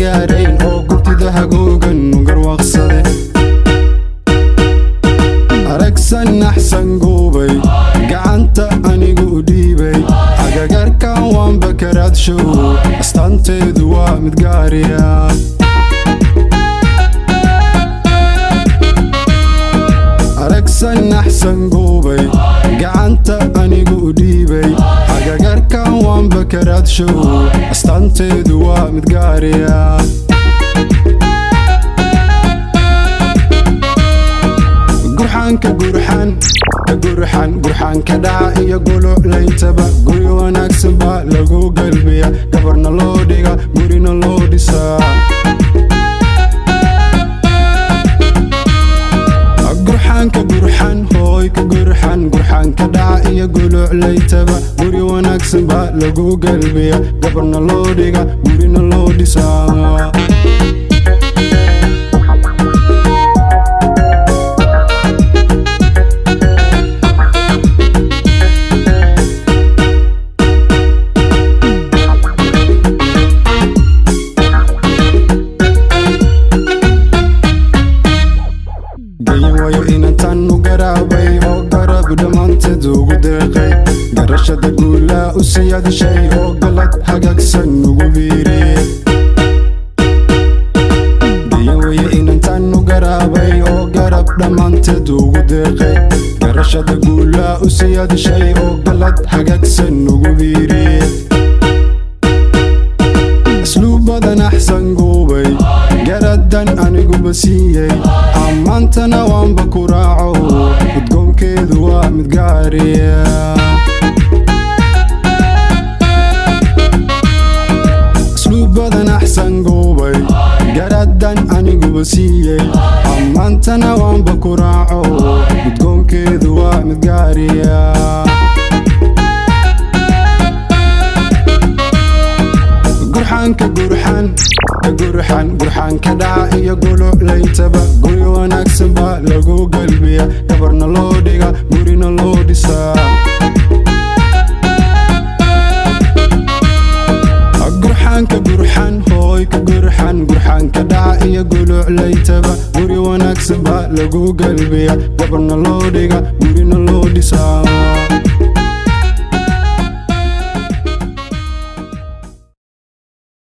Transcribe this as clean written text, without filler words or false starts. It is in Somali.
Qaangaarayn oo gurtida hagoogan u garwaaqsade. Aragsan axsan guubay, gacanta anigu u dhiibay. Agagarkan waanba karaadshow, astaanteedu waa mid gaariya. Aragsan axsan guubay, gacanta anigu u dhiibay. Agagarkan waanba karaadshow, astaanteedu waa mid gaariya. Gurxaanka gurxan gurxan gurxaanka dhaca iyo guluclayntaba, guri wanaagsan baa lagu galbiya, gabarna loo dhiga, gurina loo dhisaa. Gurxaanka gurxan hooyka gurxan gurxaanka dhaca iyo guluclaytaba, guri wanaagsan baa lagu galbiya, gabarna loo dhiga, gurina loo dhisaa. Gayin wayo inantan u garaabay oo garab dhammaanteed ugu deeqay, garashada guulaa u siyaadishay oo galad hagaagsan ugu biiriyey. Gayin wayo inantan u garaabay oo garab dhammaanteed ugu deeqay, garashada guulaa u siyaadishay oo galad hagaagsan ugu biiriyey. Asluubadan axsan guubay, garadan aniguba siiyey, ammaantana waanba ku raaco, udgoonkeedu waa mid gaariya. Asluubadan axsan guubay, garadan aniguba siiyey, ammaantana waanba ku raaco, udgoonkeedu waa mid gaariya. Gurxaanka gurxan gurxan gurxaanka dhaca iyo guluclayntaba, guri wanaagsan baa lagu galbiya, gabarna loo dhiga, gurina loo dhisaa. Gurxaanka gurxan hooyka gurxan gurxaanka dhaca iyo guluclayntaba, guri wanaagsan baa lagu galbiya, gabarna loo dhiga, gurina loo dhisaa.